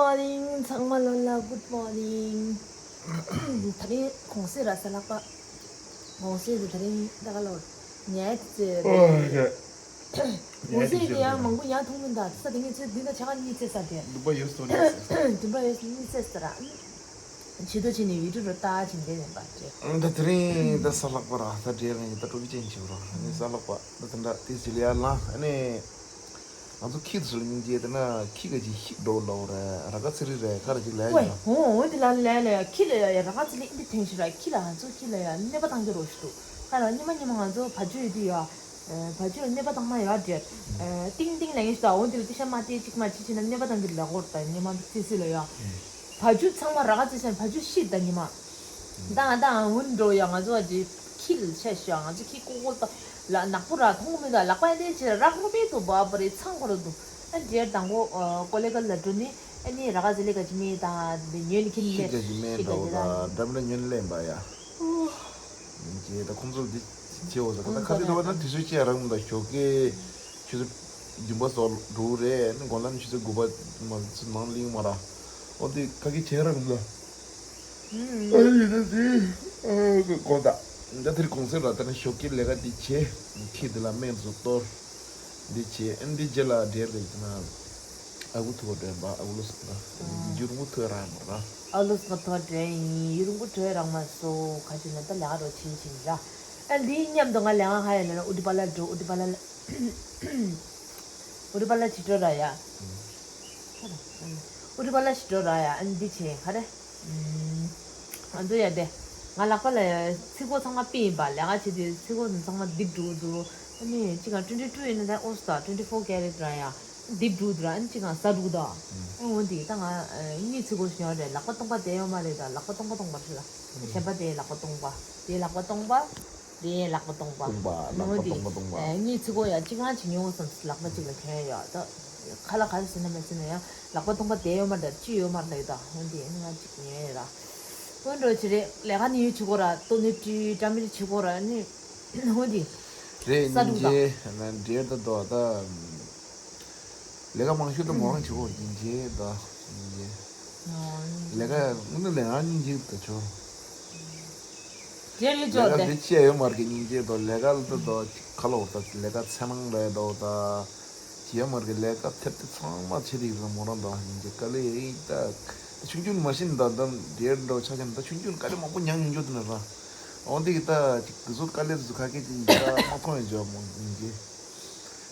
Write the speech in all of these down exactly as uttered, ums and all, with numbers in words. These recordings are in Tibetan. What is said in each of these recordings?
Morning. ཚང་མ་ལོ་ལ་good morning. དེ་རིང་གུང་སེང་རེད་ཟེར་ལགས་པ། གུང་སེང་དེ་དེ་རིང་ད་ག་ལོར་ཉལ་ཏེ་ཙེ་རེད། གུང་སེང་དེ་ཡང་མང་པོ་ཡང་མཐོང་མི་འདུག་ས་དེ་ངས་ཚོད་འདི་ན་ཆ་ག་གཉིད་ཚད་ས་དེ། འདུན་པ་ཡོད་སོ་ནས་ཟེར། འདུན་པ་ཡོད་སོ་གཉིད་ཚད་ས་ར། ཇུས་གཏོགས་བྱས་ནས་ཡུལ་གྲུ་རུ་ལྟ་བྱེད་འདི་ཡིན་པ་རེད། ད་དེ་རིང་ད་གཟའ་ལྷག་པ་ར། ད་འདྲེ་ལ་ཡིན་ད་སྤྲོ་སྐྱིད་ཅན་བྱེད་རོགས། ཨ་ནི་གཟའ་ལྷག་པ་ད་དེ་འདྲ་དེ་ཟིག་ལ་ཡར་ལངས། ཨ་ནི་ང་ཚོ་ཁྱི་དེ་ཚོ་ལ་སྙིང་རྗེ་དེ་ན་ཁྱི་ག་ཅིག་ཤི་འགྲོ་ལོག་རེད། ར་ག་ཚི་རི་རེད་ག་ར་ཅིག་ལས་ཝེ་ཡིན་ན། འོ་འོ་དེ་ལ་ལས་ལས་ཡ་ཁྱི་ལ་ཡ་ཡ་ར་ག་ཚི་ལི་ཨིན་དེ་ཐེན་ཤི་ར། ཁྱི་ལ་ང་ཚོ་ཁྱི་ལ་ཡ་གནོད་པ་བཏང་གི་རོགས་ཤི་འདུག་ཁ་ལ་ཉི་མ་ཉི་མ་ང་ཚོ་བ་ཇོ་ཡོད་དུས་ཡ། བ་ཇོ་གནོད་པ་བཏང་ན་ཡ་འདྲེ། ཏིང་ཏིང་ལས་ངེས་ཤི་ད་འོ་དེ་ལ་ཏི་ཤ་མ་ཏི་ཅིག་མ་ཅི་ཅི་ན་གནོད་པ་བཏང་གི་ལ་གོར་ད་ཉི་མ་ཙི་སི་ལ་ཡ། བ་ཇོ་ཚང་མ་ར་ག་ཚི་ཤན་བ་ཇོ་ཤི་ད་ཉི་མ། ད་ང་ད་ཨང་འུན་འགྲོ་ཡ་ང་ཚོ་ཨ་ཅེ་ཁྱི་ལ་ཆ་ཤ་ང་ཚོ་ཁྱི་ཀོ་ཀོ་ད་ལ་ནག་པོ་ར་མཐོང་མི་ད་ལག་པ་ཨེ་ནས་ཅི་རག་རུ་པེ་དུ་བ་བ་རེ་ཚང་ཁོ་ར་དུ་ཨ་འདྲེ་དང་གོ་ཀོ་ལེ་ཀ་ལ་འགྲོ་ནི་ཨ་ནི་ར་ག་ཚི་ལེ་ཀ་ཅི་མི་ད་ཉོན་ཁྱི་ཤི་ལེ་ག་ཅི་མེད་ཤི་ག་འགྲོ་ཅི་ད་ད་འགྲམ་ལ་ཉོན་ལེན་པ་ཡ། ཅེ་ད་ཁོང་ཚོ་འདི་ཅེ་འོ་ཟ་ཁ་ད་ཁ་ཏི་ད་བ་ན་དུས་ཚོད་ཅེ་རང་མི་ད་ཞོགས་ཀས། ཆུ་ཚོད་བདུན་པ་སོགས་འགྲོ་རེད། ནི་དགོང་དག་ནི་ཆུ་ཚོད་དགུ་པ་མ་ཚུ་ནང་གླིང་མ་ར། ཨོ་དེ་ཁ་གི་བྱས་ར་གི་ལ། ཨ་ཡི་ད་དེ་ཨ་གི་དགོང་དག་ད་དེར་གུང་སེང་ར་ད་ནི་ཞོགས་ཀས་ལས་ཀ་འདི་བྱས། ཁྱི་འདི་ལ་སྨན་ཚུ་གཏོར། འདི་བྱས་ཨ་འདི་རྗེས་ལ་འབྲེལ་གི་ན། ཨ་ཁུ་ཐུག་པ་འདྲེན་པ་ཨ་ཁུ་ལོ་སོང་ད་ཡུ་རུང་གུ་ཐུག་ར་མ་ར། ཨ་ལོ་སོང་ཐོ་འདྲེན་ཡིན་ཡུ་རུང་གུ་ཐུག་ར་མ་སོ་ཁ་ཅིག་ན་ད་ལས་ཀ་རོ་ཆིན་ཆིན་ར། ཨ་འདི་མཉམ་དུ་ང་ལས་ཀ་ཧ་ཡ་ལ་ན་ཨུ་ཏི་པ་ལ་འགྲོ་ཨུ་ཏི་པ་ལ་ལ། ཨུ་རི་པ་ལ་ཅི་འགྲོ་ར་ཡ། ཨུ་རི་པ་ལ་ཅི་འགྲོ་ར་ཡ་ཨ་ནི་འདི་བྱེད་ག་རེ། ང་ཚོ་ཡ་དེ། ང་ལག་པ་ལ་ཚིག་གོ་ཚང་མ་པི་ཡིན་པ་ལས་ཀ་བྱེད་དུས་ཚིག་གོ་ཚང་མ་འདི་འགྲོ་འདུག་ཨ་ནི་ཅི་ག་ཊུ་ཝེན་ཊི་ཊུ་ཡིན་ན་ད་ཨོ་སི་ད་ཊུ་ཝེན་ཊི་ཕོར་ཀེ་རེ་ཊི་ར་ཡ། འདི་འགྲོ་འདུག་ར་ཨ་ནི་ཅི་ག་ས་འགྲོ་ད། ཨ་འོ་འདི་ད་ང་གཉིས་ཚིག་གོ་ཞིག་ཡོང་རེད་ལག་པ་སྟོང་པ་དེ་ཡོད་མ་རེད་ད་ལག་པ་སྟོང་པ་སྟོང་པ་རེད་ད། གཞན་པ་དེ་ལག་པ་སྟོང་པ་དེ་ལག་པ་སྟོང་པ། དེའི་ལག་པ་སྟོང་པ། སྟོང་པ་ལག་པ་སྟོང་པ་སྟོང་པ། ངས་ཚིག་གོ་ཡ་གཅིག་རང་གཅིག་ཉོ་བསམ་ལག་པ་གཅིག་ལ་གྱོན་ཡོད་ད། ཁ་ལག་ག་རེ་ཟེར་ན་མེད་ཟེར་ན་ཡང་ལག་པ་སྟོང་པ་དེ་ཡོད་མ་རེད་ཅི་ཡོད་མ་རེད་ད་འོན་ཏེ་ང་གཅིག་ཉོས་ཡོད་ར། འོན་འགྲོ་ཅི་རེད་ལས་ཀ་ནི་ཡོད་ཅི་གོ་ར་ལྟོ་ནི་བཀྲུས་འདྲ་མི་ཅི་གོ་ར་ནི་འོན་ཏེ། རེད་ས་སྙིང་རུག་ད། རྗེ་ན་འབྲེལ་ད་དོ་ད། ལས་ཀ་མང་ཤོས་དུ་མོ་རང་བྱེད་ཁོ་སྙིང་རྗེ་ད་སྙིང་རྗེ། ལས་ཀ་དངོས་གནས་ལས་ང་སྙིང་རྗེ་ད་ཆོ། རྗེ་རེད་ལས་ཀ་ཅོག་དེ། འདི་ཅི་ཡོད་མ་རེད་སྙིང་རྗེ་དོ་ལས་ཀ་ལ་ད་དོ་ཁ་ལོ་ད་ལས་ཀ་ཚེ་ནང་ལས་དོ་ད་ཅི་ཡོད་མ་རེད་ལས་ཀ་ཐེབས་ཏེ་ཚང་མ་ཆེ་རིགས་རེད་མོ་རང་དོ་སྙིང་རྗེ་དཀའ་ལས་ད་ཆུང་ཆུང་མ་ཤི་ད་ད་རེད་འགྲོ་ཆ་ཆེན་ད་ཆུང་ཆུང་དཀའ་ལས་མང་པོ་མྱངས་མྱོང་རྒྱུ་དེ་ན་ར་འོན་ཏེ་གི་ད་ཅིག་དེ་ཚོ་དཀའ་ལས་དེ་ཚོ་ཁ་སྐད་ཅིག་ཡིན་ད་མ་མཐོང་ཡོད་ཅོག་མོ་སྙིང་རྗེ།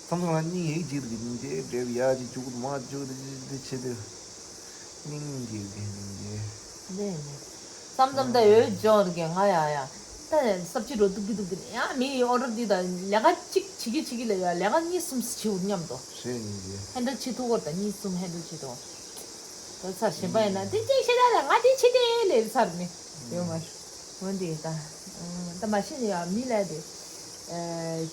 མཚམས་མཚམས་ལ་སྙིང་ཡིག་ཅིག་རིག་སྙིང་རྗེ་འབྲེལ་ཡག་ཅིག་བཅུག་མ་བཅུག་དེ་ཅི་དེ་ཆེ་དེ། སྙིང་རྗེ་རིག་སྙིང་རྗེ། ལས་ནས། མཚམས་མཚམས་ད་ཡོད་ཅོག་རིག་ང་ཡ་ཡ། ད་སབ་ཅི་རོ་ཏུག་ཏི་ཏུག་ཏི་ཡ་མི་ཡི་ཨོ་ཌར་འདི་ད་ལས་ཀ་གཅིག་བྱེད་ཀྱི་བྱེད་ཀྱི་ལ་ཡ་ལས་ཀ་གཉིས་གསུམ་བྱེད་འུ་མཉམ་དུ། རེད་སྙིང་རྗེ། ཧེན་ཌལ་བྱེད་ཐུབ་གོ་ད་གཉིས་གསུམ་ཧེན་ཌལ་བྱེད་ཐུབ། ད་ཚར་གཞན་པ་ཡིན་ན་དེ་ཅིག་བྱེད་ད་ལ་ང་དེ་བྱེད་དེ་ལས་ཚར་ནི་ཡོད་མ་རེད། འོན་ཏེ་ད། ད་མ་ཤེས་ནི་ཡང་མི་ལ་དེ།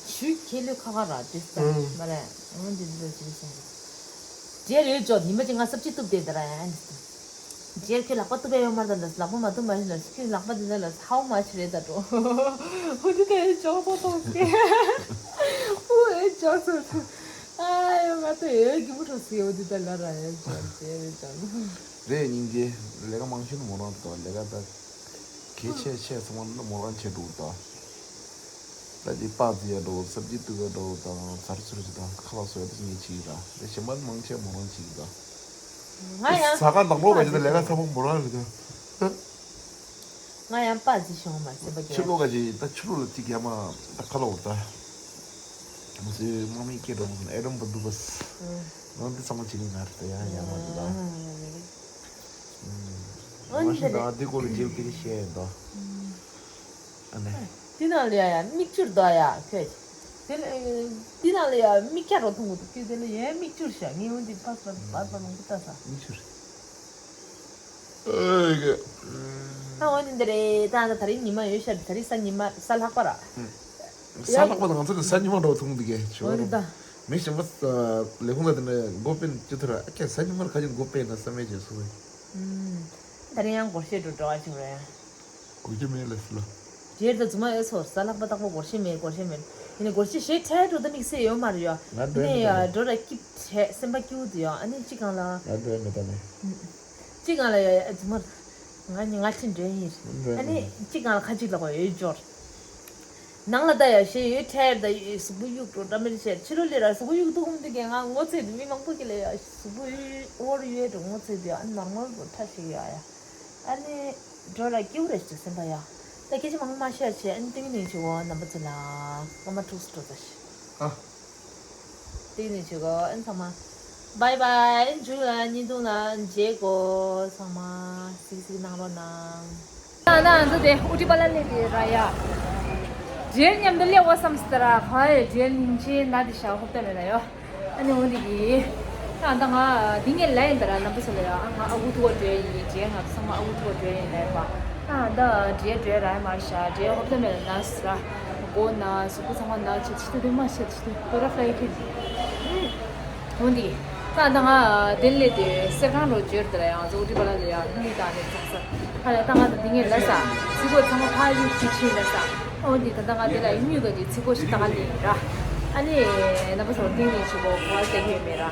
ཆུ་ཁྱེད་ལོས་ཁ་ཁ་ར་དེ་ལྟ་མ་རེད། འོན་ཏེ་འདི་ལོ་ཅི་སོང་། རྗེས་རེད་ཅོག་ཉི་མ་ཅིག་ང་སབ་ཅི་གཏུབ་དེ་ད་ར་ཡང་། རྗེས་ཁྱེད་ལག་པ་གཏུབ་པ་ཡོད་མ་རེད་ད་ལག་པ་མ་གཏུབ་མ་ཤེས་ན་ཁྱེད་ལག་པ་འདི་ད་ལ་ཧའོ་མ་ཤི་རེད་ད་འགྲོ། འོན་ཏེ་ད་ཡང་ཅོག་པོ་གཏོང་སྐད། ཨུ་ཨེ་ཅོག་སོང་སོང་། ཨ་ཡོ་ང་ད་ཡོད་རྒྱུ་མོ་ཁྲོ་སི་ཡོད་འདི་ད་ལ་ར་ཡང་ཅོག་རྗེས་རེད་ཅོག་རེད་སྙིང་རྗེ། ལས་ཀ་མང་ཤོས་ནི་མོ་རང་དང་ལས་ཀ་ད། གལ་ཆེ་ཆེ་ཚང་མ་ནི་མོ་རང་བྱེད་འགྲོ་ད། ད་ཅི་པ་ཙི་ཡ་འགྲོ་སབ་ཅི་གཏུབ་ཡ་འགྲོ་དང་ཚར་ཚུར་ཅི་དང་ཁ་ལག་བཟོ་ཡ་དེ་ངས་བྱེད་ཀྱི་ར་རེད་གཞན་པ་ནི་མང་ཆེ་མོ་རང་བྱེད་ཀྱི་ད། ང་ཡང་ཟ་ཁང་དང་པོ་ག་ཅི་ད་ལས་ཀ་ཚང་མ་མོ་རང་རེད་ད། ང་ཡང་པ་ཙི་ཤོང་མ་ཟེར་བ་ཕྱི་གྱད། ལོགས་ག་ཅི་ད་ཕྱི་ལོགས་ལ་ཅིག་ཡ་མ་ད་ཁ་ལོག་ད། མ་ཟེར་དམག་མི་སྐད་འགྲོ་མ་སོང་ཨེ་རམ་པ་འདུག་པ། ནང་འདི་ཚང་མ་བྱེད་ཀྱི་ང་རེད་ད་ཡ་ཡ་མ་འདུག་ད། ཨ་མ་ནི་ཤི་ད་འདི་སྐོར་ལ་རྗེས་ལ་དེ་རིང་བཤད་ཡ་ད། ཨ་ནི། འདི་ནང་ལ་ཡ་ཡ་མིག་ཆུར་ད་ཡ་ཁྱོད། དེ་ལ་འདི་ནང་ལ་ཡ་མིག་སྐྱ་རོ་མཐོང་གི་འདུག་ཁྱོད་དེ་ལ་ཡ་མིག་ཆུར་ཤ་ངས་འོན་འདི་ཕ་སར་བར་བར་ལོང་གི་ལྟ་ས། མིག་ཆུར། ཨེ་གི། ད་འོན་ཏེ་འདི་རེད་ད་ད་ད་རིང་ཉི་མ་ཡོད་ཤག་ད་རིང་གཟའ་ཉི་མ་གཟའ་ལྷག་པ་ར། གཟའ་ལྷག་པ་ད་ང་ཚོ་ལ་གཟའ་ཉི་མ་འགྲོ་ཐུང་འདུག་གས་ཞོར་འོན་ཏེ་ད། མི་གཞན་པ་ལས་ཁུངས་ལ་དེ་འདྲ་མགོ་དཔེ་ཅི་ཐུར་ཨ་ཀྱ་གཟའ་ཉི་མར་ཁ་ཅིག་མགོ་དཔེ་ན་བསམ་མེད་ཅེས་སོ། ད་རིང་ཡང་སྒོར་གཞས་འགྲོ་འགྲོ་བ་ཞིག་རེད། དགོས་ཀྱི་མེད་ལ་སི་ལ། དེར་ད་རྫུན་མ་ཨེ་ཚོར་ས་ལྷག་པ་བཏགས་པ་སྒོར་གཞས་མེད། སྒོར་གཞས་མེད། ཡིན་ནའི་སྒོར་གཞས་གཞས་འཕྲལ་འགྲོ་ད་དམིགས་བསལ་ཡོད་མ་རེད་ཡ། ང་འགྲོ་ནས་ཡ་མེད་ད་ནི། འགྲོ་ར་སྐྱིད་བྲལ་སེམས་པ་སྐྱིད་དུ་ཡ། ཨ་ནི་གཅིག་སྒང་ལ། ང་འགྲོ་མེད་ད་ནི། གཅིག་སྒང་ལ་ཡ་ཡ་རྫུན་མ། ང་ནི་ང་ཕྱིན་འགྲོ་ཡིན། འགྲོ་ཨ་ནི་ཡིན། གཅིག་སྒང་ལ་ཁ་གཅིག་ལ་གོ་ཡོད་འབྱོར། ནང་ལ་ད་ཡ་གཞས་ཡོད་འཕྲལ་ད་ཡོད་གཟུགས་པོ་གཡུག་འགྲོ་འདྲ་མི་རེད་བྱས། ཕྱི་རོལ་ལས་ར་གཟུགས་པོ་གཡུག་འདུག་ཧུམ་འདུག་གས། ང་ངོ་ཚ་འདུག་མི་མང་པོ་གིས་ལ་ཡ་གཟུགས་པོ་གཡུག་ཨོ་ར་ཡོད་འགྲོ་ངོ་ཚ་འདུག་ཡ། ཨ་ནི་ནོར་མལ་པོ་ཁྲ་ཞིག་ཡ་ཡ། ཨ་ནི་འགྲོ་ར་སྐྱིད་པོ་རེད་ཅེས་སེམས་པ་ཡ། ད་སྐད་ཆ་མང་པོ་མ་བཤད་བྱས། ཨ་ནི་ཏིང་ངེ་འཛིན་ཞུ་གོ། རྣམ་པ་ཚོ་ལ་སྐར་མ་དྲུག་ཙམ་འགྲོ་ཚར་ཤག་ཨ། ཏིང་ངེ་འཛིན་ཞུ་གོ། ཨ་ནི་ཚང་མ་བྷའི་བྷའི། མཇུག་ལ་བརྙན་ཐུང་ལ་མཇལ་གོ། ཚང་མ་གཟིགས་གཟིགས་གནང་རོགས་གནང་། ད་ང་ཚོ་དེ་ཨུ་ཏི་པ་ལ་སླེབས་དེ་ར་ཡ། འབྲས་མཉམ་དུ་སླེབས་འོ་བསམ་སྟེ་ར། ཧའི། འབྲས་སྙིང་རྗེ་ན་དེ་ཤ་ཧོབ་ཏ་མེད་ལ་ཡོ། ཨ་ནི་འོ་འདི་གི། ད་ད་ང་འདི་ངས་ལབ་ཡིན་ད་ར། རྣམ་པ་ཚོ་ལ་ཡ། ང་ཨ་ཁུ་ཐུག་ག་འགྲོ་ཡིན། འབྲས་ང་ཚང་མ་ཨ་ཁུ་ཐུག་ག་འགྲོ་ཡིན་ལབ་པ། ཨ་ད་འབྲས་འགྲོ་ར་མ་ཤ། འབྲས་ཧོབ་ཏ་མེད་ལ་ན་སི་ར། མགོ་ན། གཟུགས་པོ་ཚང་མ་ན་ཆེ་ཆེ་དེ་མ་ཤེས་ཆེ་དེ་བོད་ར་ཕ་ཡི་ཁེ། འོ་འདི། ད་ད་ང་དེ་ལས་དེ་གསེར་ཁང་རོ་འབྱོར་དེ་ལ་ཡང་ཚོ་འགྲིག་པ་ལ་ལ་ཡང་དངུལ་དང་ནི་ཚགས་ཚ། ཧ་ལས་ད་ང་ད་འདི་ངས་ལ་ས། ཚིག་གོ་ཚང་མ་ཕ་ཡུག་ཅི་ཆེ་ལ་ས། འོ་འདི་ད་ད་ང་དེ་ལ་དངུལ་ག་གི་ཚིག་གོ་ཞིག་ད་ག་ལེན་ར། ཨ་ནི་རྣམ་པ་ཚོར་སྟེང་ནས་ཞུ་གོ་གོ་བ་ལྟ་གི་ཡོད་མེད་ར།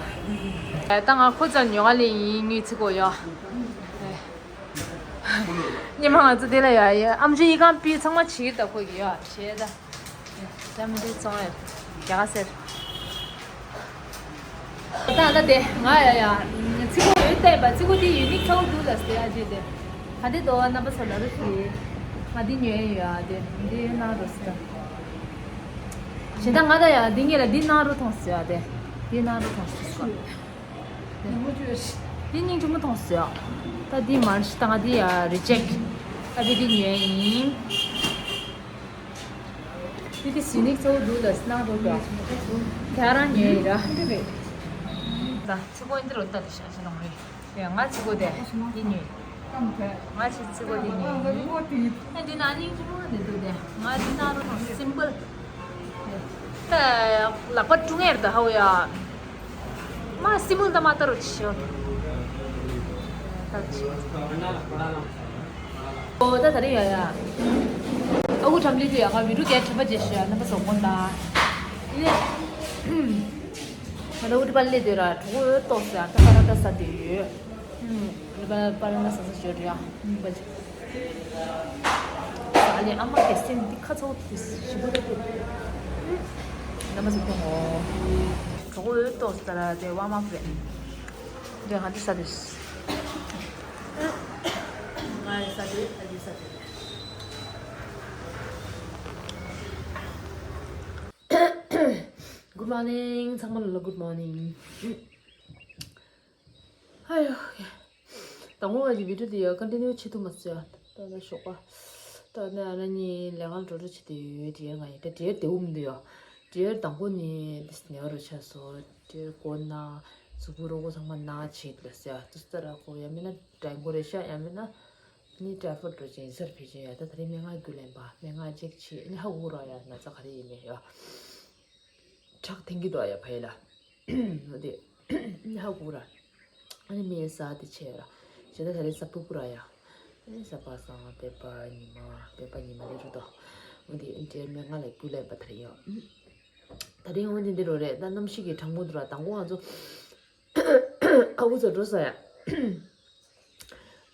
ད་ང་ཁོ་ཚ་ཉོ་ག་ལེན་ཡིན། དངུལ་ཚིག་གོ་ཡོ། ཉི་མ་ང་ཚོ་དེ་ལ་ཡ་ཡ་ཨམ་ཅོག་ཡི་གང་པི་ཚང་མ་བྱེད་ད་ཁོ་གི་ཡ་བྱེད་ད། ད་མི་དེ་ཚོང་ཡ་རྒྱ་ག་ཟེར། ད་ད་དེ་ང་ཡ་ཡ་ཚིག་གོ་ཡོད་བལྟས་པ། ཚིག་གོ་དེ་ཡུ་ནིག་ཚ་བོ་འདུག་ལ་ཟེར་ཡ་བྱེད་དེ། ག་དེ་དོ་རྣམ་པ་ཚོ་ལ་རུ་ཞིག་ང་དེ་ཉོས་ཡོད་ཡ། དེ་འདི་ཡོད་ན་རུ་ཟེར། ཞེ་ད་ང་ད་ཡ་འདི་ངེད་ལ་འདི་ན་རུ་ཐོང་ཟེར་ཡ། དེ་འདི་ན་རུ་ཐོང་ཟེར། དེ་སྙིང་རྗེ་མོ་མཐོང་སོང་། ད་འདི་མར་ཤི་ད་ང་འདི་ཡ་རི་ཇེག་ད་འདི་འདི་ཉོས་ཡིན། འདི་འདི་ཟི་ནིག་གཙོ་བོ་འདུག་ལ་སྣང་རོགས་ཀྱང་། དེ་རང་ཉོས་ཡིན་ར། ད་ཚིག་པོ་འདི་རུ་ལྟ་དེ་ཤ་ཤ་ལོང་རེད། ཡ་ང་ཚིག་པོ་དེ་འདི་ཉོས། ང་ཆི་ཚིག་པོ་དེ་ཉོས་ཡིན། ཨ་འདི་ན་སྙིང་རྗེ་མོ་འདི་འདུག་དེ་ང་འདི་ན་རོགས་སིམ་པལ། ད་ལག་པ་བཀྲུ་ངེར་ད་ཧའོ་ཡ། མ་སི་མུལ་ད་མ་ཏར་ཆིའོ། ད་ཆིའོ། ཨོ་ད་ད་རེ་ཡ་ཡ། ཨ་ཁུ་ཁྲམ་ལི་དུ་ཡ་ཁ་བི་རུ་གས་ཁྲ་པ་ཇེ་ཤི་ཡ་ན་པ་སོ་གོན་ད། ཨེ། ང་ད་འུ་ཏི་པ་ལེ་དུ་ར་གྲོགས་ཏོག་ས་ད་ད་ར་ད་ས་དུ་ཡོད། ཨུམ། ལི་པ་པ་ར་ན་ས་ས་ཞོ་ར་ཡ། ཨུམ་པ་ཇེ། ཨ་ལེ་ཨ་མ་གེ་སེམས་འདི་ཁ་ཚོགས་དེ་ཞི་བོ་ད་དེ། རྣམ་པ་ཚོ་ཁོང་ངོ་། གྲོགས་པོ་ཏོག་ཙམ་ར་དེ་བ་མ་ཕེ། དེ་ང་འདི་ས་དེ། ང་ས་དེ་ཨ་ལེ་ས་དེ། Good morning. ཚང་མ་ལ་good morning. ཧ་ཡོ། དང་པོ་ང་གི་བི་ཌིའོ་དེ་ཡ་ཀོན་ཊི་ནིའུ་བྱེད་ཐུབ་མ་སོང་ཡ། ད་ད་ཞོགས་པ། ད་ནི་ཨ་ན་ནི་ལས་ཀ་འགྲོ་འགྲོ་བྱེད་དེ་ཡོད་དེ་ཡ། ང་ཡི་ད་དེར་དེ་འུམ་དུ་ཡ། དེར་དང་པོ་ནི་དེ་ནེ་བ་རུ་ཆ་སོ། དེར་གོ་ན་གཟུགས་པོ་རོ་གོ་ཚང་མ་ན་བྱེད་ལ་སོ་ཡ། དུ་ས་ར་གོ་ཡ་མིན་ན་ཏྲེང་གོ་རེ་ཤ་ཡ་མིན་ན་ནི་ཏྲེ་ཕོར་འགྲོ་ཅིང་ཟར་ཕེ་ཅིང་ཡ། ད་ད་རེ་མི་ང་རྒྱུ་ལེན་པ་མི་ང་ཅིག་བྱེད་ནི་ཧ་གོ་ར་ཡ། ན་ཚ་ག་རེ་ཡིན་མེད་ཡ། ཁྲག་འཐེན་གྱི་འདུག་ཡ་ཕ་ཡི་ལ། འོ་དེ་ཧ་གོ་ར། ཨ་ནི་མེ་ས་དེ་ཆེ་ར། ཞེ་ད་ད་རེ་ས་ཕུ་ཕུ་ར་ཡ། ཨ་ནི་ས་པ་སང་པེ་པ་ཉི་མ་པེ་པ་ཉི་མ་ལེ་རུ་དོ། འོ་དེ་འདྲེར་མེ་ང་ལ་རྒྱུ་ལེན་པ་ད་རེ་ཡོ། ད་རེ་འོ་དེ་འདི་རོ་རེད། ད་གནམ་གཤིས་ཀྱི་གྲང་མོ་འདུག་ར། དང་པོ་ང་ཚོ་ཨ་ཁུ་ཚོ་འགྲོ་ས་ཡ།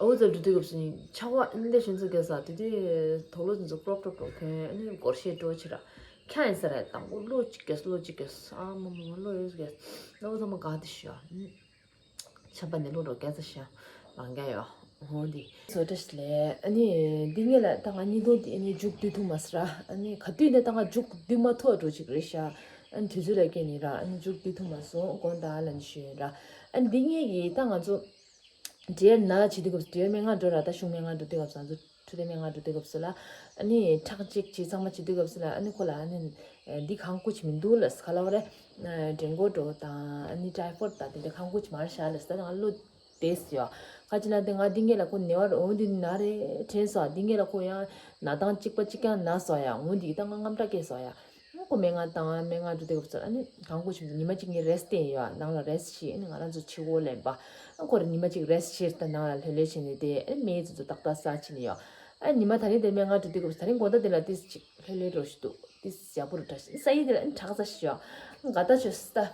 ཨོ་ཙམ་འགྲོ་དུས་སྐབས་སུ་ཆར་པ་འདི་ཞོན་ཚུལ་གས་ས་དེ་དུས་དོག་ལོ་ཚོ་ཀྲོབ་ཀྲོབ་ཀྲོབ་གོན། ཨ་ནི་སྒོར་གཞས་འགྲོ་ཕྱིར་ར་ཁྱ་ཡིན་ས་ར། དང་པོ་ལོ་གཅིག་གས་ལོ་གཅིག་གས་ཨ་མ་མ་མ་ལོ་ཡོད་གས་ལོ་ཚང་མ་ག་དེ་ཤོ་ཆར་པ་ནི་ལོ་རོ་གས་ས་ཤ་མང་གས་ཡོ། ཧོ་འདི་སོ་ཏྲ་ཤི་ལེ། ཨ་ནི་འདི་ངེད་ལ་ད་ང་གཉིས་དོན་དེ་ཨ་ནི་མཇུག་བསྡུ་ཐུབ་མ་སོང་ར། ཨ་ནི་ག་དུས་ནས་ད་ང་མཇུག་བསྡུ་མ་ཐུབ་འགྲོ་ཅིག་རེད་ཤ། ཨ་ནི་དུས་ཚོད་ལ་སྐྱེལ་ནི་ར། ཨ་ནི་མཇུག་བསྡུ་ཐུབ་མ་སོང་དགོངས་དག་ལ་ནི་ཞུ་ཡིན་ར། ཨ་ནི་འདི་ངེད་ཀྱིས་ད་ང་ཚོ་འབྲེལ་ན་བྱེད་དུས་སྐབས་སུ་འབྲེལ་སྨན་ཁང་འགྲོ་ར། ད་གཞུང་སྨན་ཁང་འགྲོ་དུས་སྐབས་སུ་ང་ཚོ་འཕྲོད་བསྟེན་སྨན་ཁང་འགྲོ་དུས་སྐབས་སུ་ལ་ཨ་ནི་ཁྲག་ཅེག་བྱེད་ཚང་མ་བྱེད་དུས་སྐབས་སུ་ལ་ཨ་ནི་ཁོ་ལ་ཨ་ནི་འདི་ཁང་ཁུ་ཆེ་མི་འདུག་ལ་ག་ལ་བ་རེད། ཌེང་གོ་འགྲོ་དང་ཨ་ནི་ཊའི་ཕོཌ་དང་དེ་འདྲ་ཁང་ཁུ་ཆེ་མར་བཞག་ལ་ས་དང་བློ་བདེ་སི་ཡོ། ཁ་ཅིག་ལ་དེ་ང་འདི་ངེད་ལ་ཁོ་ནེ་བར་འོང་འདི་ན་རེ་དྲན་སོ། འདི་ངེད་ལ་ཁོ་ཡང་ན་སྟངས་གཅིག་པ་གཅིག་ཀྱང་ན་སོ་ཡ། འོང་འདི་ད་ང་རྔམ་སྐྲག་སྐྱེས་སོ་ཡ། ཁོ་སྨན་ཁང་དང་སྨན་ཁང་འགྲོ་དུས་སྐབས་སུ་ཨ་ནི་གང་དགོས་ཆེན་པོ་ཉི་མ་གཅིག་ངས་རེ་སི་ཊི་བསྟན་ཡོད། ནང་ལ་རེ་སི་ཊི་བྱེད། ཨ་ནི་ང་རང་ཚོ་ཕྱི་གོ་ལེན་པ། ཨ་ཁོ་ར་ཉི་མ་གཅིག་རེ་སི་ཊི་བྱེད། ད་ནང་ལ་ལྷོད་ལྷོད་བྱས་ནས་དེ་ཨ་ནི་མེ་ཙོ་ཙོ་ཏག་ཏག་ཟ་ཕྱིན་ཡོད། ཨ་ཉི་མ་ད་རིང་དེ་མེད་ང་འགྲོ་དུས་སྐབས་ད་རིང་དགོང་དག་དེ་ལ་ཏིས་ཅིག་ལྷོད་ལྷོད་འགྲོ་ཞིག་འདུག་ཏིས་ཡག་པོ་རུ་འདྲ་ཞིག་ས་ཡི་དེ་ལ་ཨ་ནི་དྲག་ས་ཞིག་ཡོད། ང་ད་ཆོས་སི་ད།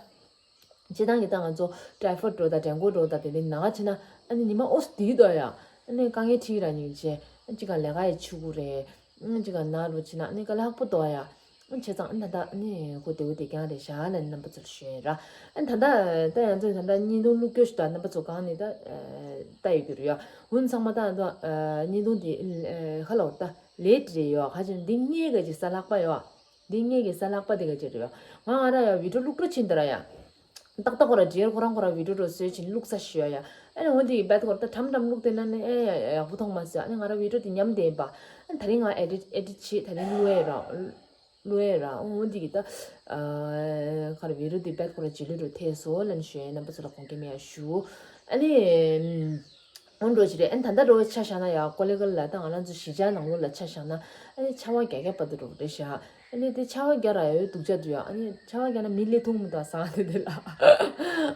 སྤྱི་བཏང་གི་ད་ང་ཚོ་ཊའི་ཕོཌ་འགྲོ་དང་ཌེང་གུ་འགྲོ་དང་དེ་འདྲའི་ན་ཆེ་ན་ཨ་ནི་ཉི་མ་ཨོ་སི་དེའི་དོ་ཡ། ཨ་ནི་དཀའ་ངལ་འཕྲད་ར་ཉིན་བྱས་ཨ་ཅི་ག་ལས་ཀ་ཡི་ཆུ་གུ་རེད། ཨ་ཅི་ག་ན་རུ་ཆེ་ན་ཨ་ནི་དཀའ་ལས་ཁག་པོ་འདུག་ཡ། ཨ་བྱས་ཙང་ཨ་ད་ད་ཨ་ནི་ཁོ་དེ་བོ་དེ་རྐྱང་རེད་ཤག་ལ་རྣམ་པ་ཚོར་ཞུ་ཡིན་ར། ཨ་ད་ད་ད་ཡང་ཚོ་ད་ད་བརྙན་ཐུང་བླུག་སྐྱོ་ཞིག་ད་རྣམ་པ་ཚོ་གང་ནས་ད་ལྟ་ཡོད་ཀྱི་རེད་ཡ། འུན་ཚང་མ་ད་ད་བརྙན་ཐུང་དེ་ཁ་ལོ་ད་ལེ་ཊི་རེད་ཡ། ཁ་ཅིག་འདི་ངའི་ག་ཅིག་གཟའ་ལྷག་པ་ཡ། འདི་ངའི་གི་གཟའ་ལྷག་པ་དེ་ག་ཅིག་རེད་ཡ། ང་ང་ར་ཡ་བི་ཌིའོ་བླུག་སྤྲོ་ཕྱིན་ད་ར་ཡ། ཏག་ཏག་ཁོ་ར་ཌི་ཡར་ཁོ་རང་ཁོ་ར་བི་ཌིའོ་འགྲོ་བཟོས་ཕྱིན་བླུག་ས་ཞུ་ཡ་ཡ། ཨ་ནི་འོ་འདི་གི་བེད་ཁོ་ར་ད་ཁྲམ་ཁྲམ་བླུག་དེ་ན་ནི་ཨེ་ཡ་ཡ་ཡག་པོ་མཐོང་མ་སོང་། ཨ་ནི་ང་ར་བི་ཌིའོ་དེ་ཉམས་བསྡད་ཡིན་པ། ཨ་ནི་ད་རིང་ང་ཨེ་ཌིཊ་ཨེ་ཌིཊ་བྱེད་ད་རིང་བླུག་ཡ་ར། བླུག་ཡ་ར། འོ་འདི་གི་ད་ཨ་ཁ་ར་བི་ཌིའོ་དེ་བེད་ཁོ་ར་རྗེས་ལུས་འགྲོ་ཐེ་སོ་ལན་ཞུ་ཡ་རྣམ་པ་ཚོ་ལ་དགོངས་འགལ་མེད་ཡ་ཞུ། ཨ་ནི་འོ་འགྲོ་ཅི་རེད། ཨ་ནི་ད་ལྟ་འགྲོ་ཆ་བཞག་ན་ཡ་ཀོ་ལི་གལ་ལ་ད་ང་རང་ཚོ་གཞིས་ཆགས་ནང་ལོགས་ལ་ཆ་བཞག་ན་ཨ་ནི་ཆར་པ་རྒྱག་རྒྱག་བར་དུ་འགྲོ་གི་རེད་ཤག་ཨ་ནི་དེ་ཆར་པ་རྒྱག་ར་ཡོད་སྡུག་ཅག་འདུག་ཡ། ཨ་ནི་ཆར་པ་རྒྱག་ན་མི་སླེབས་ཐུབ་མི་འདུག་ཟེར་དེ་དེ་ལ།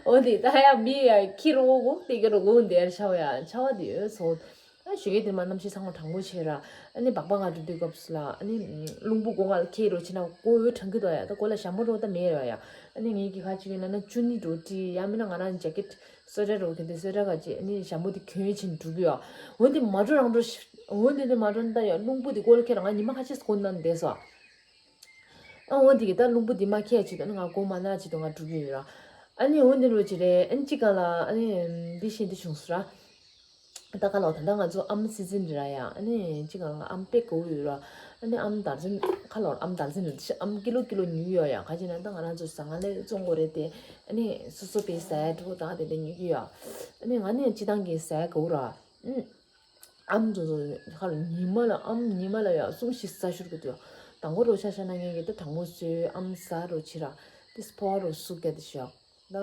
འོ་དེ་ད་ཡ་མི་ཡ་ཁྱི་རོ་གོ་དེ་ག་རོ་གོ་འདི་ཡར་ཆར་པ་ཡ་ཆར་པ་དེ་ཡོད་སོ། ཨ་ཞོགས་ཀས་དེ་མ་གནམ་གཤིས་ཚང་མ་གྲང་མོ་བྱས་ར། ཨ་ནི་སྦག་སྦག་ང་འགྲོ་དུས་སྐབས་སུ་ལ་ཨ་ནི་རླུང་བུ་སྒོ་ང་ལ་ཁྱེར་རོ་ཕྱིན་ན་སྒོ་འོད་གྲང་གི་འདུག་ཡ། ད་སྒོ་ལ་ཞྭ་མོ་རོ་ད་མེད་ར་ཡ། ཨ་ནི་ངའི་གི་ཁ་ཅིག་ཡོད་ན་ན་ཅུ་ནི་རོ་ཏི་ཡ་མིན་ན་ང་རང་ཇེ་ཀེཊ་སུ་ཝེ་ཊར་རོ་གི་དེ་སུ་ཝེ་ཊར་ག་ཅིག་ཨ་ནི་ཞྭ་མོ་དེ་གྱོན་ཕྱིན་འགྲོ་གི་ཡ། འོ་དེ་མ་འགྲོ་རང་འགྲོ་ཤི་འོ་དེ་དེ་མ་འགྲོ་ན་ད་ཡ་རླུང་བུ་དེ་སྒོ་ལ་ཁྱེར་ར་ང་ཉི་མ་ཁ་ཤས་སྒོ་ནང་བསྡད་སོ། ཨ་འོ་དེ་གི་ད་རླུང་བུ་དེ་མ་ཁྱེར་ཅིག་ད་ནི་ང་སྒོ་མ་ན་ཅིག་ད་ང་འགྲོ་གི་ཡོད་ར། ཨ་ནི་འོ་དེ་རོ་ཅི་རེད། ཨ་ནི་ཅི་ག་ལ་ཨ་ནི་འདི་ཤེས་འདི་བྱུང་སོ་ར། ད་ག་ལོ་ད་ལྟ་ང་ཚོ་ཨམ་སི་ཛིན་རེད་ར་ཡ། ཨ་ནི་ཅི་ག་ང་ཨམ་དཔེ་དགའ་བོ་ཡོད་ར། ཨ་ནི་ཨམ་དར་ཛིན་ཁ་ལོར་ཨམ་དར་ཛིན་རེད་ཨམ་ཀི་ལོ་ཀི་ལོ་ཉོས་ཡོད་ཡ། ག་ཅི་ན་ད་ང་རང་ཚོ་ཟ་ང་ལས་བཙོང་དགོས་རེད་དེ། ཨ་ནི་སོ་སོ་པའི་ཟ་ཡ་འགྲོ་དང་དེ་འདྲ་ཉོ་གི་ཡོད། ཨ་ནི་ང་ནི་སྤྱི་བཏང་གི་ཟ་ཡ་དགའ་བོ་ར། ཨུམ། ཨམ་ཚོ་ཚོ་ཁ་ལ་ཉི་མ་ལ་ཨམ་ཉི་མ་ལ་ཡ་གསུམ་བཞི་ཟ་ཤུར་གི་འདུག་དང་པོ་རོ་ཤ་ཤ་ན་ངེད་ཀྱི་ད་དྲང་མོ་བཟོས་ཨམ་ཟ་རོ་ཕྱི་ར། ཏིས་ཕོ་བ་རོ་སུ་ག་དེ་ཤོག་ད་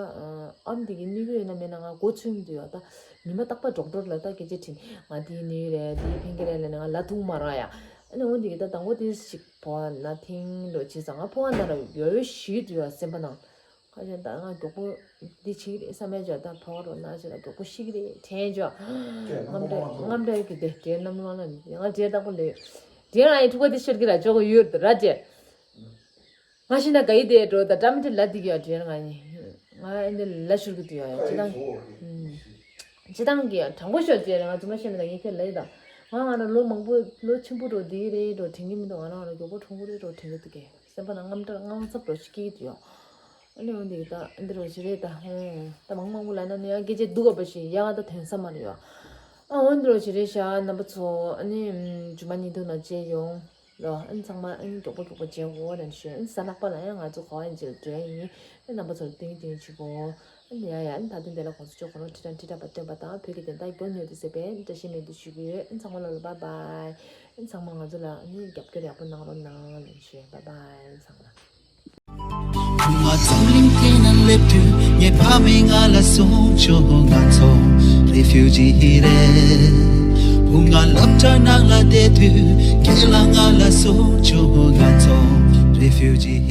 ཨམ་དེ་གི་ནུས་ཀྱི་ཡོད་ན་མེད་ན་ང་མགོ་ཚོས་མི་འདུག་ཡ། ད་ཉི་མ་རྟག་པར་ཌོག་ཊར་ལ་ད་སྐད་ཆ་དྲིས་ང་དེ་ནུས་རེད་དེ་ཕན་གི་རེད་ལབ་ནས་ང་ལ་ཐུག་མ་ར་ཡ། ཨ་ནི་འོ་དེ་གི་ད་དང་པོ་དེ་ཞིག་ཕོ་བ་ན་ཐིང་རོ་བྱས་ཙང་ང་ཕོ་བ་ན་ར་ཡོད་ཞིག་འདུག་ཡ་སེམས་པ་ནང་། ཁ་ཅན་ད་ང་མགྱོགས་པོ་འདི་བྱེད་ཀྱི་རེད་བསམ་ཡ་ཅོ་ད་ཕོ་རོ་ན་ཅོ་ད་མགྱོགས་པོ་ཤི་གི་རེད་དྲན་ཅོ། དངངས་སྐྲག་དངངས་སྐྲག་གི་དེ་དྲན་ནམ་ལོ་ན་ང་དྲན་བདག་པོ་ལས་དྲན་ང་ཡི་ཐུག་པ་དེ་ཤོར་གི་ར་ཅོ་གོ་ཡོད་ར་ཅེ། ང་ཤི་ན་ག་ཡི་དེ་འགྲོ་ད་ཏྲ་མི་ཏི་ལ་དི་གི་ཡ་དྲན་ང་ཡི་ང་ཨེ་འདི་ལ་ཤོར་གི་དུ་ཡ་ཡ་ཅི་དང་ཅི་དང་གི་དྲང་པོ་ཤོར་ཅེ་ང་ཚོ་མ་ཤི་ན་ད་ངས་ཁྱེད་ལ་ཡི་ད་ང་ང་ར་ལོ་མང་པོ་ལོ་ཆེན་པོ་འགྲོ་དི་རེད་འགྲོ་དྲན་གི་མི་འདུག་ང་རང་ར་མགྱོགས་པོ་གྲོངས་གི་རེད་འགྲོ་དྲན་གི་འདུག་གི་སེམས་པ་ན་དངངས་སྐྲག་དངངས་འཚབ་འགྲོ་ཞིག་སྐྱེ་གི་དུ་ཡ། ཨ་ནི་འོན་ཏེ་ད་འདི་རོ་ཞིག་རེད་ད། ཧོ། ད་མང་མང་པོ་ལབ་ན་ནི་ཡང་སྐད་ཆ་སྡུག་ག་པ་ཞིག་ཡ་ང་ད་དོན་ས་མ་རེད་ཡ། ཨ་འོན་ཏེ་རོ་ཞིག་རེད་ཤག་རྣམ་པ་ཚོ། ཨ་ནི་ཨམ་ཇུ་མ་ཉིན་ཐོ་ན་མཇལ་ཡོང་། ལོ། ཨ་ནི་ཚང་མ་ཨ་ནི་མགྱོགས་པོ་མགྱོགས་པོ་མཇལ་འོ་རན་ཤོད། ཨ་ནི་གཟའ་ལྷག་པ་ལ་ཡང་ང་ཚོ་གོ་ཨན་ཇིལ་འགྲོ་ཡ་ཡིན། ཨ་ནི་རྣམ་པ་ཚོ་ལ་ཏིང་ཏིང་ཆུ་བོ། ཨ་ནི་ཡ་ཡ་ཨ་ནི་ད་དུང་དེ་ལ་གོང་ས་མཆོག་གོ་རང་ཁྲི་ཕྲག་ཁྲི་ཕྲག་པ་བསྟན་པ་དང་བོད་ཀྱི་བདེན་མཐའ་མགྱོགས་མྱུར་དུ་གསལ་བའི་བཀྲ་ཤིས་སྨོན་འདུན་ཞུ་གི་ཡོད། ཨ་ནི་ཚང་མ་ལ་ལ་བཱའི་བཱའི། ཨ་ནི་ཚང་མ་ང་ཚོ་ལ་ཨ་ནི་རྒྱབ་སྐྱོར་ཡག་པོ་གནང་རོགས་གནང་རན་ཤོད། བཱའི་བཱའི་ཚང་མ། བུ་ང་འཛམ་གླིང་སྟེང་ན་སླེབས་དུས་ངའི་ཕ་མས་ང་ལ་གསུངས་བྱུང་། ང་ཚོ་རེ་ཕིའུ་ཇི་རེད། བུ་ང་སློབ་གྲྭ་ནང་ལ་བསྡད་དུས་ཁྱེད་ལ་ང་ལ་གསུངས་བྱུང་། ང་ཚོ་རེ་ཕིའུ་ཇི།